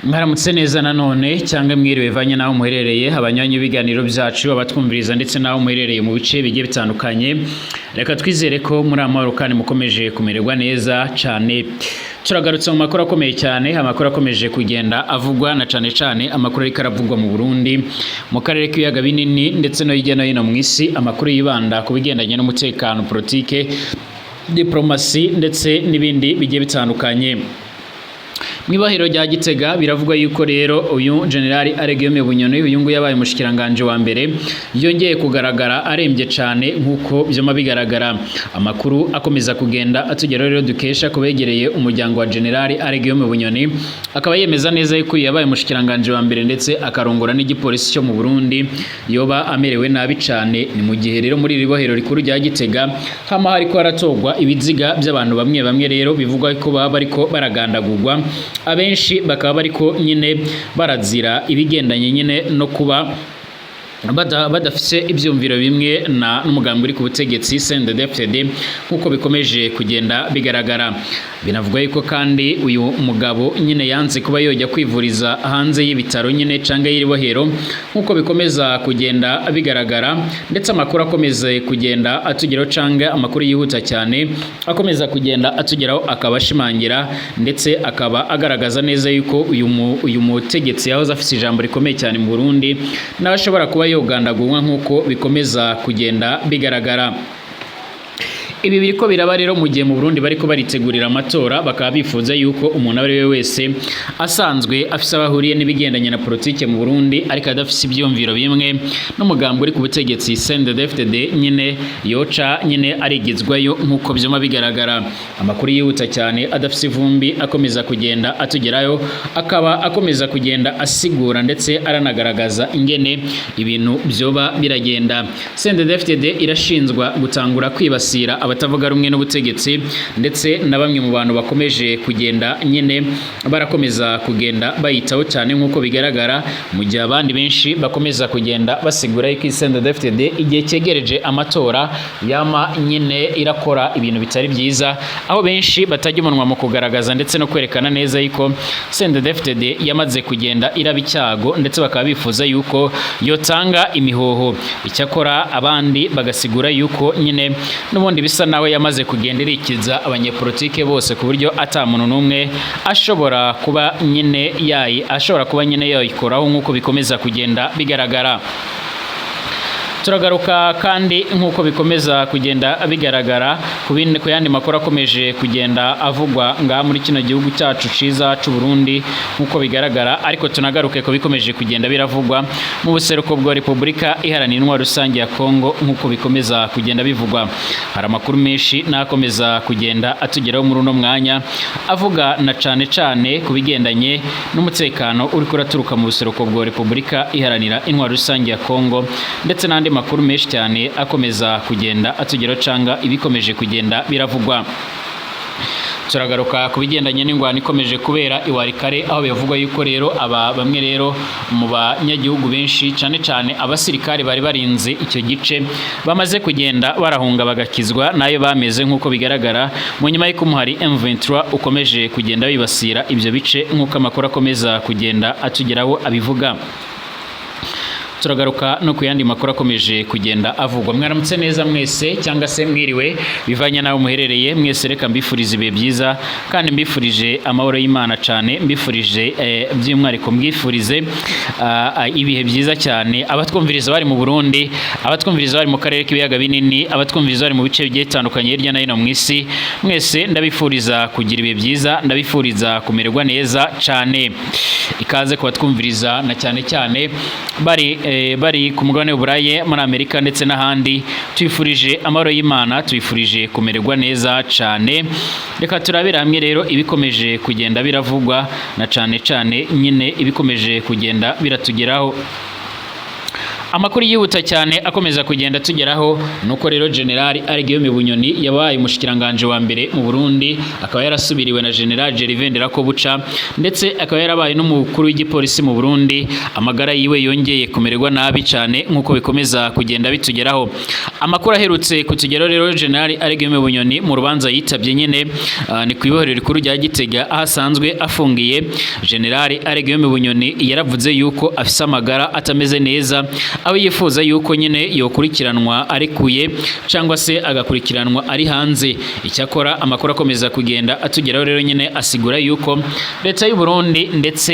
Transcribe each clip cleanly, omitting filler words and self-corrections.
Mwaramutse neza nanone cyangwa mwiriwe bivanye n'aho muherereye, abanywanyi b'ibiganiro byacu, abatwumviriza ndetse n'aho muherereye mu bice bigiye bitandukanye. Reka twizere ko muri amahoro kandi mukomeje kumererwa neza cyane. Turagarutse mu makuru akomeye cyane, amakuru akomeje kugenda avugwa na cane cane amakuru ariko aravugwa mu Burundi, mu karere k'ibiyaga binini ndetse no hirya no hino mu isi, amakuru yibanda ku bigendanye n'umutekano, politike, diplomasi ndetse n'ibindi bigiye bitandukanye. Mw'ibohero rya Gitega biravugwa yuko rero uyu General Alain Guillaume Bunyoni, uyu nguyu yabaye umushikiranganje wa mbere, yongeye kugaragara arembye cane nk'uko vyama bigaragara. Amakuru akomeza kugenda atugeraho rero dukesha kubegereye umuryango wa General Alain Guillaume Bunyoni, akaba yemeza neza yuko uyu yabaye umushikiranganje wa mbere ndetse akarongora n'igipolisi cyo mu Burundi yoba amerewe nabi cane. Ni mu gihe rero muri iri bohero rikuru rya Gitega hama hariko haratorwa ibiziga by'abantu bamwe bamwe rero bivugwa ko baba bariko baragandagurwa, abenshi bakaba bariko nyine barazira ibigendanye nyine no kuba badafise ivyumviro bimwe na n'umugambi uri ku butegetsi CNDD-FDD, nk'uko bikomeje kugenda bigaragara. Binavuga yuko kandi uyu mugabo nyine yanze kuba yojya kwivuriza hanze y'ibitaro nyine canke y'iribohero, nk'uko bikomeza kugenda bigaragara. Ndetse amakuru akomeza kugenda atugeraho canke amakuru yihuta cyane akomeza kugenda atugeraho akaba ashimangira ndetse akaba agaragaza neza yuko uyu mutegetsi yahoze afise ijambo rikomeye cyane mu Burundi nawe ashobora kuba yogandagurwa, nk'uko bikomeza kugenda bigaragara. Ibi biriko biraba rero mu gihe mu Burundi bariko baritegurira amatora, bakaba bifuza yuko umuntu abo ari we wese asanzwe afise aho ahuriye n'ibigendanye na politike mu Burundi ariko adafise ivyiyumviro bimwe n'umugambi uri ku butegetsi CNDD-FDD nyine yoca nyine arigizwayo, nk'uko vyama bigaragara. Amakuru yihuta cyane adafise ivumbi akomeza kugenda atugerayo akaba akomeza kugenda asigura ndetse aranagaragaza ingene ibintu vyoba biragenda. CNDD-FDD irashinzwa gutangura kwibasira abatavuga rumwe n'ubutegetsi ndetse na bamwe mu bantu bakomeje kugenda nyine barakomeza kugenda bayitaho cyane nk'uko bigaragara, mu gihe abandi benshi bakomeza kugenda basigura yuko CNDD-FDD igihe cyegereje amatora yama nyine irakora ibintu bitari byiza, aho benshi batajya umunwa mu kugaragaza ndetse no kwerekana neza yuko CNDD-FDD yamaze kugenda iraba icyago, ndetse bakaba bifuza yuko yotanga imihoho. Icyakora abandi bagasigura yuko nyine n'ubundi bisa nawe yamaze kugenda irikiza abanyepolitike bose, ku buryo ata muntu n'umwe ashobora kuba nyine yayi ashobora kuba nyine yayikoraho, nk'uko bikomeza kugenda bigaragara. Turagaruka kandi nk'uko bikomeza kugenda bigaragara ku yandi makuru akomeje kugenda avugwa ngaha muri kino gihugu cyacu ciza c'u Burundi nk'uko bigaragara, ariko tunagaruke ku bikomeje kugenda biravugwa mu buseruko bwa Repubulika Iharanira Intwaro Rusange ya Kongo. Nk'uko bikomeza kugenda bivugwa, hari amakuru menshi n'akomeza kugenda atugeraho muri uno mwanya avuga na cane cane ku bigendanye n'umutekano uriko uraturuka mu buseruko bwa Repubulika Iharanira Intwaro Rusange ya Kongo, ndetse n'andi makuru menshi cyane akomeza kugenda atugeraho canga ibikomeje kugenda biravugwa. Turagaruka ku bigendanye n'ingwano ikomeje kubera i Walikale, aho bivugwa yuko rero aba bamwe rero mu banyagihugu benshi, cyane cyane abasirikare bari barinze icyo gice, bamaze kugenda barahunga bagakizwa nayo bameze, nk'uko bigaragara mu nyuma y'uko umuhari M23 ukomeje kugenda wibasira ibyo bice, nk'uko amakuru akomeza kugenda atugeraho abivuga. Turagaruka no ku yandi makuru akomeje kugenda avugwa. Mwaramutse neza mwese cyangwa se mwiriwe bivanye n'aho muherereye mwese. Reka mbifurize ibihe byiza kandi mbifurije amahoro y'Imana cyane, mbifurije by'umwihariko mbifurize ibihe byiza cyane abatwumviriza bari mu Burundi, abatwumviriza bari mu karere k'ibiyaga binini, abatwumviriza bari mu bice bigiye bitandukanye hirya no hino mu isi. Mwese ndabifuriza kugira ibihe byiza, ndabifuriza kumererwa neza cyane. Ikaze kubatwumviriza na cyane cyane bari ku mugabane w'Uburayi, muri Amerika ndetse n'ahandi. Twifurije amahoro y'Imana, twifurije kumererwa neza cyane. Reka turabire hamwe rero ibikomeje kugenda biravugwa na cyane cyane nyine ibikomeje kugenda biratugeraho. Amakuru yihuta cyane akomeza kugenda tugeraho nuko rero General Guillaume Bunyoni yabaye umushikiranganje wa mbere mu Burundi, akaba yarasubiriwe na General Gervais Ndirakobuca, ndetse akaba yarabaye n'umukuru w'igipolisi mu Burundi. Amagara yiwe yongeye kumererwa nabi cyane nk'uko bikomeza kugenda bitugeraho. Amakuru aherutse kutugeraho rero, General Guillaume Bunyoni mu rubanza yitabye nyene ni ku ibohero rikuru rya Gitega aho asanzwe afungiye. General Guillaume Bunyoni yaravuze yuko afise amagara atameze neza, aho yifuza yuko nyine yokurikiranwa arekuye cyangwa se agakurikiranwa ari hanze. Icyakora amakuru akomeza kugenda atugeraho rero nyine asigura yuko leta y'u Burundi ndetse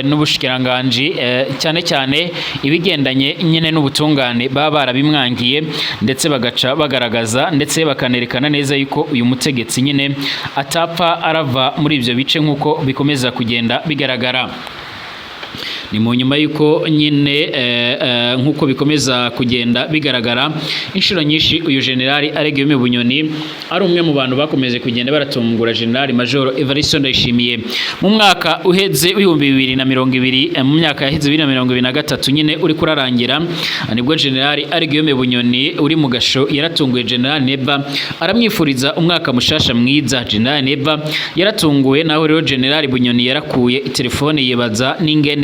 n'ubushikiranganji cyane cyane ibigendanye nyine n'ubutungane baba barabimwangiye, ndetse bagaca bagaragaza ndetse bakanerekana neza yuko uyu mutegetsi nyine atapfa arava muri ibyo bice nk'uko bikomeza kugenda bigaragara. Ni mu nyuma y'uko nyine nk'uko bikomeza kugenda bigaragara inshuro nyinshi, uyu General Guillaume Bunyoni ari umwe mu bantu bakomeje kugenda baratungura General Major Evariste Ndayishimiye. Mu mwaka uheze w'2020, mu myaka yaheze 2023 nyine uri kurarangira, nibwo General Guillaume Bunyoni uri mu gasho yaratunguye General Neva, aramwifuriza umwaka mushasha mwiza. General Neva yaratunguwe naho rero General Bunyoni yarakuye telefone, yibaza n'ingene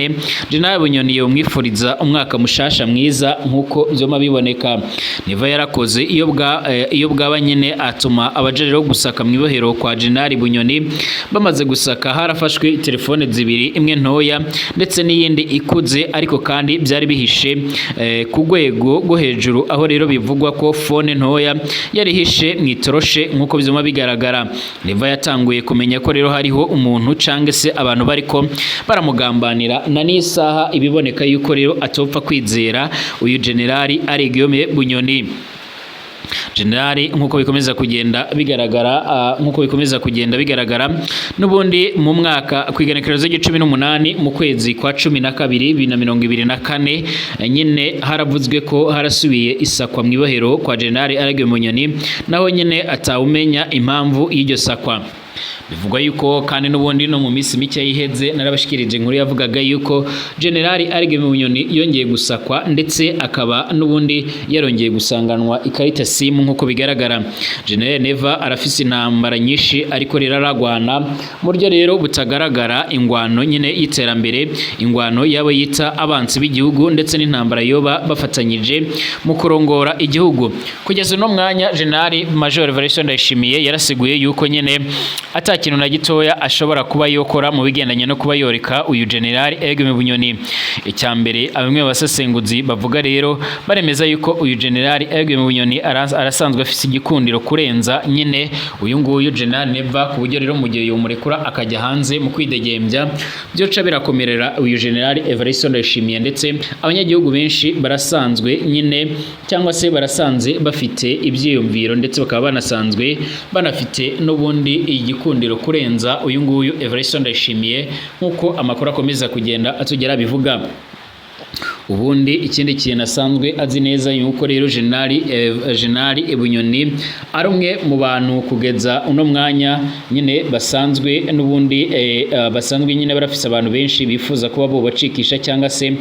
General Bunyoni yomwifuriza umwaka mushasha mwiza nk'uko vyoma biboneka. Neva yarakoze iyo bwaba nyene, atuma abaja rero gusaka mw'ibohero kwa General Bunyoni. Bamaze gusaka, harafashwe telefone zibiri, imwe ntoya ndetse n'iyindi ikuze, ariko kandi byari bihishe ku rwego rwo hejuru, aho rero bivugwa ko phone ntoya yari ihishe mw'itoroshe nk'uko vyoma bigaragara. Neva yatanguye kumenya ko rero hariho umuntu cange se abantu bariko baramugambanira, na n'isaha ibiboneka yuko rero atopfa kwizera uyu General Guillaume Bunyoni. General nk'uko bikomeza kugenda bigaragara, nk'uko bikomeza kugenda bigaragara n'ubundi, mu mwaka ku igenekerezo ry'icumi n'umunani mu kwezi kwa 12 2024 nyine haravuzwe ko harasubiye isakwa mu ibohero kwa General Guillaume Bunyoni, naho nyine atawumenya impamvu y'iryo sakwa. Bivugwa yuko kandi n'ubundi no mu minsi mike yiheze narabashikirije inkuru yavugaga yuko General Guillaume Bunyoni yongeye gusakwa, ndetse akaba n'ubundi yarongeye gusanganwa ikarita simu nk'uko bigaragara. General Neva arafise intambara nyinshi ariko rero aragwana mu buryo rero butagaragara, ingwano nyine y'iterambere, ingwano yabo yita abansi b'igihugu, ndetse n'intambara yoba bafatanyije mu kurongora igihugu. Kugeza uno mwanya, General Major Evariste Ndayishimiye yarasiguye yuko nyine ata kintu na gitoya ashobora kuba yokora mu bigendanye no kuba yoreka uyu General Guillaume Bunyoni. Icya mbere bamwe mu basesenguzi bavuga rero, baremeza yuko uyu General Guillaume Bunyoni arasanzwe afise igikundiro kurenza nyine uyu nguyu General Neva, ku buryo rero mu gihe yomurekura akajya hanze mu kwidegembya, byoca birakomerera uyu General Evariste Ndayishimiye. Ndetse abanyagihugu benshi barasanzwe nyine cyangwa se barasanze bafite ibyiyumviro, ndetse bakaba banasanzwe banafite n'ubundi igikundiro kurenza uyu nguyu Evariste Ndayishimiye, nk'uko amakuru akomeza kugenda atugera bivuga. Ubundi ikindi kintu asanzwe azi neza yuko rero General Bunyoni ari umwe mu bantu kugeza uno mwanya nyine basanzwe n'ubundi basanzwe nyine barafise abantu benshi bifuza kuba bobacikisha cyangwa se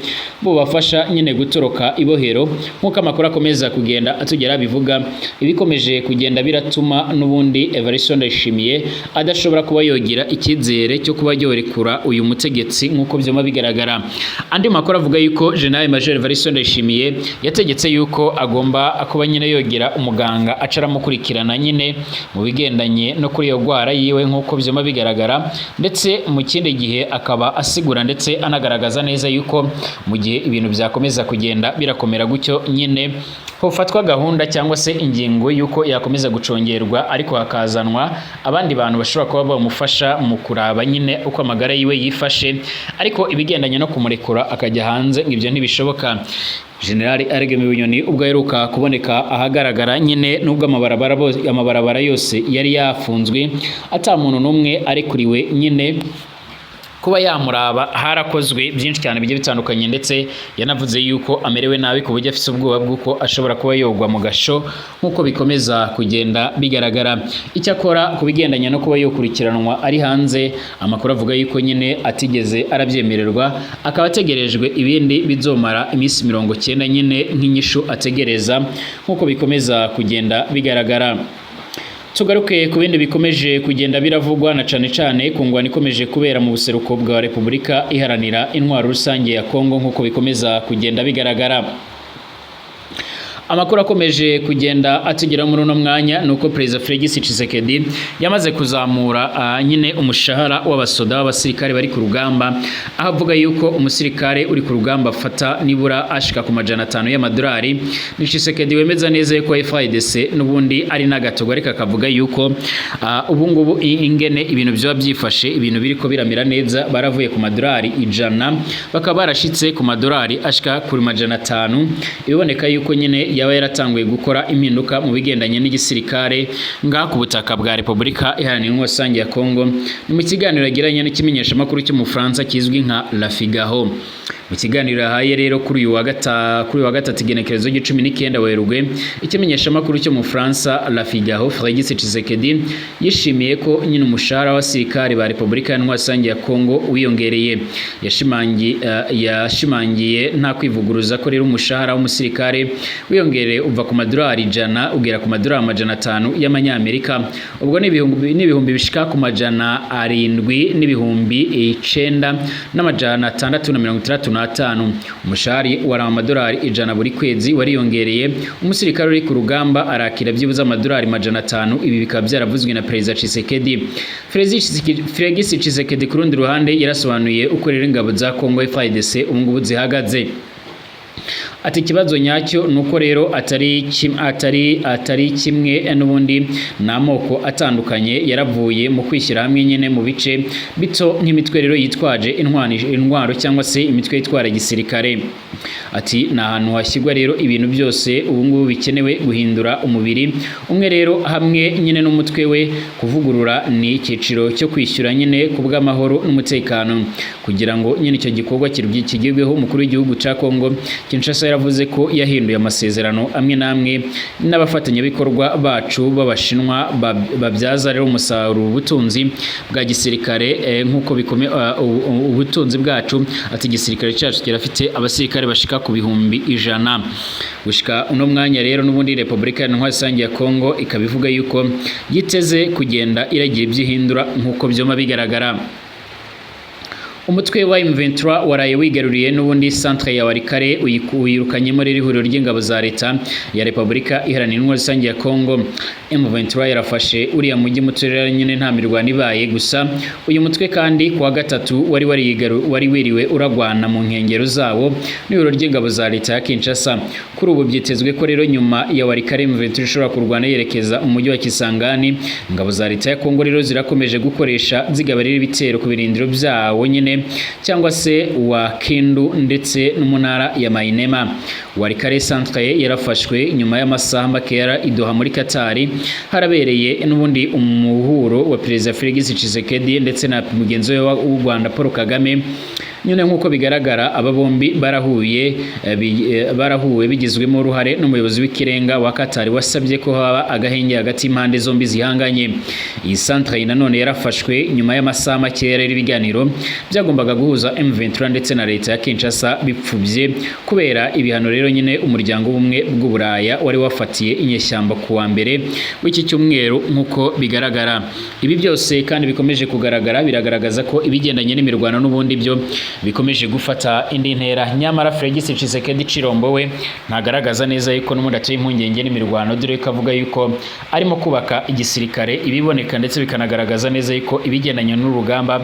bobafasha nyine gutoroka ibohero, nk'uko amakuru akomeza kugenda atugera bivuga. Ibikomeje kugenda biratuma n'ubundi Evariste Ndayishimiye adashobora kuba yogira icyizere cyo kuba yorekura uyu mutegetsi nk'uko byoma bigaragara. Andi makuru avuga yuko General Major Evariste Ndayishimiye yategetse yuko agomba kuba nyine yogera umuganga aca aramukurikirana nyine mu bigendanye no kuri iyo gwara yiwe nk'uko byoma bigaragara, ndetse mu kindi gihe akaba asigura ndetse anagaragaza neza yuko mu gihe ibintu byakomeza kugenda birakomera gutyo nyine, hofatwa gahunda cyangwa se ingingo y'uko yakomeza gucongerwa, ariko hakazanwa abandi bantu bashobora kuba bamufasha mu kuraba nyine uko amagara yiwe yifashe, ariko ibigendanye no kumurekura akajya hanze ngo ibyo ntibishoboka. General Guillaume Bunyoni ubwo aheruka kuboneka ahagaragara nyine, nubwo amabarabara yose yari yafunzwe, ata muntu n'umwe arekuriwe nyine kuba Kuba yamuraba harakozwe byinshi cyane bigiye bitandukanye, ndetse yanavuze yuko amerewe nabi ku buryo afite ubwoba bw'uko ashobora kuba yogwa mu gasho, nk'uko bikomeza kugenda bigaragara. Icyakora ku bigendanye no kuba yokurikiranwa ari hanze, amakuru avuga yuko nyine atigeze arabyemererwa, akaba ategerejwe ibindi bizomara iminsi 90 nyine nk'inyishu ategereza, nk'uko bikomeza kugenda bigaragara. Tugaruke ku bindi bikomeje kugenda biravugwa, na cane cane ku ngwano ikomeje kubera mu buseruko bwa Repubulika Iharanira Intwaro Rusange ya Kongo, nk'uko bikomeza kugenda bigaragara. Amakuru akomeje kugenda atugera muri uno mwanya ni uko Perezida Felix Tshisekedi yamaze kuzamura nyine umushahara w'abasoda, b'abasirikare bari ku rugamba, aho avuga yuko umusirikare uri ku rugamba afata nibura ashika ku 500 y'amadolari. Ni Tshisekedi wemeza neza yuko FARDC n'ubundi ari n'agatogo, ariko akavuga yuko ubu ngubu ingene ibintu byoba byifashe, ibintu biriko biramera neza, baravuye ku madolari 100 bakaba barashitse ku madolari ashika kuri 500. Ibiboneka yuko nyine yaba yaratanguye gukora impinduka mu bigendanye n'igisirikare ngaha ku butaka bwa Repubulika Iharanira Intwaro Rusange ya Kongo. Ni mu kiganiro yagiranye n'ikimenyeshamakuru cy'Umufaransa kizwi nka La Figaro. Mu kiganiro yahaye rero kuri uyu wa gatatu, igenekerezo ry'icumi n'icyenda Werurwe, ikimenyeshamakuru cyo mu Faransa La Figaro, Felix Tshisekedi yishimiye ko nyine umushahara w'abasirikare ba Repubulika Iharanira Rusange ya Kongo wiyongereye. Yashimangiye nta kwivuguruza ko rero umushahara w'umusirikare wiyongereye uva ku madolari 100 ugera ku madolari 500 y'amanyamerika. Ubwo ni ibihumbi bishika ku 709,665. Umushahara wari amadolari 100 buri kwezi wariyongereye, umusirikare uri ku rugamba arakira byibuze amadolari 500. Ibi bikaba byaravuzwe na Perezida Tshisekedi. Felix Tshisekedi ku rundi ruhande yarasobanuye uko rero ingabo za Congo FARDC ubu ngubu zihagaze. Ati: "Ikibazo nyacyo ni uko rero atari kimwe n'ubundi, ni amoko atandukanye yaravuye mu kwishyira hamwe nyine mu bice bito nk'imitwe rero yitwaje intwaro cyangwa se imitwe yitwara gisirikare." Ati: "Ni ahantu hashyirwa rero ibintu byose ubu ngubu bikenewe guhindura umubiri umwe rero hamwe nyine n'umutwe we kuvugurura. Ni icyiciro cyo kwishyura nyine ku bw'amahoro n'umutekano." Kugira ngo nyine icyo gikorwa kigirweho, umukuru w'igihugu cya Kongo Kinshasa yaravuze ko yahinduye amasezerano amwe n'amwe n'abafatanyabikorwa bacu b'Abashinwa babyaza rero umusaruro ubutunzi bwa gisirikare nk'uko ubutunzi bwacu. Ati: "Igisirikare cyacu kirafite abasirikare bashika ku 100,000 gushika uno mwanya." Rero n'ubundi Repubulika Iharanira Rusange ya Kongo ikaba ivuga yuko yiteze kugenda iragira ibyo ihindura, nk'uko byoma bigaragara. Umutwe wa M23 waraye wigaruriye n'ubundi centre ya Walikale, uyirukanyemo rero ihuriro ry'ingabo za leta ya Repubulika Iharanira Intwaro Rusange ya Kongo. M23 yarafashe uriya mujyi muto rero nyine nta mirwano ibaye. Gusa uyu mutwe kandi kuwa gatatu wari wiriwe uragwana mu nkengero zawo n'ihuriro ry'ingabo za leta ya Kinshasa. Kuri ubu byitezwe ko rero nyuma ya Walikale M23 ishobora kurwana yerekeza mu mujyi wa Kisangani. Ingabo za leta ya Kongo rero zirakomeje gukoresha zigaba rero ibitero ku birindiro byawo nyine cyangwa se wa Kindu ndetse n'umunara ya Mainema. Walikale centre yarafashwe nyuma y'amasaha makeya i Doha muri Qatar harabereye n'ubundi umuhuro wa Perezida Felix Tshisekedi ndetse na mugenzi we w'u Rwanda Paul Kagame. Nyine nk'uko bigaragara, aba bombi barahuye bigizwemo uruhare n'umuyobozi w'ikirenga wa Qatar, wasabye ko haba agahenge hagati y'impande zombi zihanganye. Iyi centre nanone yarafashwe nyuma y'amasaha make rero ibiganiro byagombaga guhuza M23 ndetse na leta ya Kinshasa bipfubye kubera ibihano rero nyine umuryango w'ubumwe bw'Uburaya wari wafatiye inyeshyamba ku wa mbere w'iki cyumweru. Nk'uko bigaragara, ibi byose kandi bikomeje kugaragara biragaragaza ko ibigendanye n'imirwano n'ubundi byo bikomeje gufata indi ntera. Nyamara Felix Tshisekedi Chilombo we ntagaragaza neza yuko n'ubundi ateye impungenge n'imirwano, dore ko avuga yuko arimo kubaka igisirikare. Ibiboneka ndetse bikanagaragaza neza yuko ibigendanye n'urugamba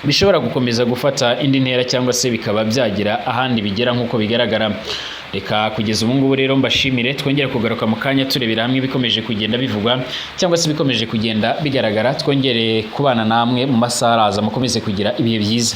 bishobora gukomeza gufata indi ntera cyangwa se bikaba byagira ahandi bigera, nk'uko bigaragara. Reka kugeza ubu ngubu rero mbashimire, twongere kugaruka mu kanya turebera hamwe ibikomeje kugenda bivugwa cyangwa se ibikomeje kugenda bigaragara. Twongere kubana namwe mu masaha araza. Mukomeze kugira ibihe byiza.